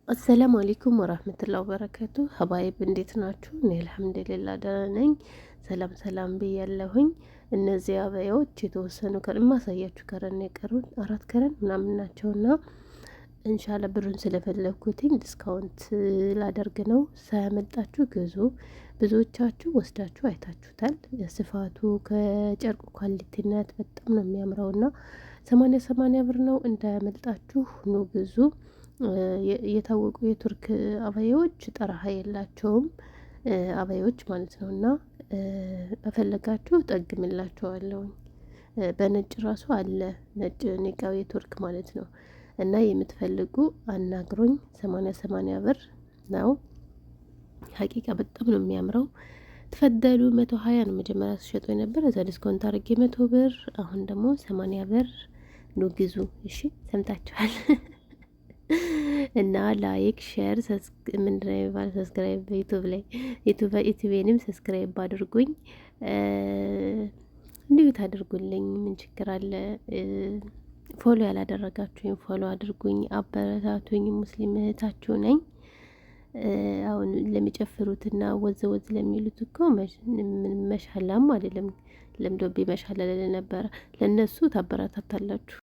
አሰላሙ አለይኩም ወራህመቱላሂ ወበረካቱ። ሀባይብ እንዴት ናችሁ? እኔ አልሐምዱሊላህ ደህና ነኝ። ሰላም ሰላም ብያለሁኝ። እነዚህ አበያዎች የተወሰኑ ከረን የማሳያችሁ ከረን የቀሩት አራት ከረን ምናምን ናቸውና እንሻላ ብሩን ስለፈለግኩትኝ discount ላደርግ ነው። ሳያመልጣችሁ ግዙ። ብዙዎቻችሁ ወስዳችሁ አይታችሁታል። ስፋቱ ከጨርቁ quality ነት በጣም ነው የሚያምረውና 80 80 ብር ነው። እንዳያመልጣችሁ ኑ ግዙ። የታወቁ የቱርክ አባያዎች ጠረሃ የላቸውም አባያዎች ማለት ነው። እና ከፈለጋችሁ ጠግምላቸዋለሁኝ። በነጭ ራሱ አለ፣ ነጭ ኒቃብ የቱርክ ማለት ነው። እና የምትፈልጉ አናግሩኝ። 80 80 ብር ነው። ሀቂቃ በጣም ነው የሚያምረው። تفضلوا 120 ነው መጀመሪያ ሲሸጡ የነበረ፣ እዛ discount አድርጌ 100 ብር፣ አሁን ደግሞ 80 ብር። ኑ ግዙ። እሺ ሰምታችኋል። እና like፣ share፣ ምንድን ነው የሚባለው subscribe፣ YouTube ላይ ዩቱቤንም subscribe አድርጉኝ፣ እንዲሁ ታድርጉልኝ። ምን ችግር አለ? Follow ያላደረጋችሁኝ follow አድርጉኝ፣ አበረታቱኝ። ሙስሊም እህታችሁ ነኝ። አሁን ለሚጨፍሩትና ወዝ ወዝ ለሚሉት እኮ መሻላም አይደለም፣ ለምዶቤ መሻላ ነበረ። ለእነሱ ታበረታታላችሁ።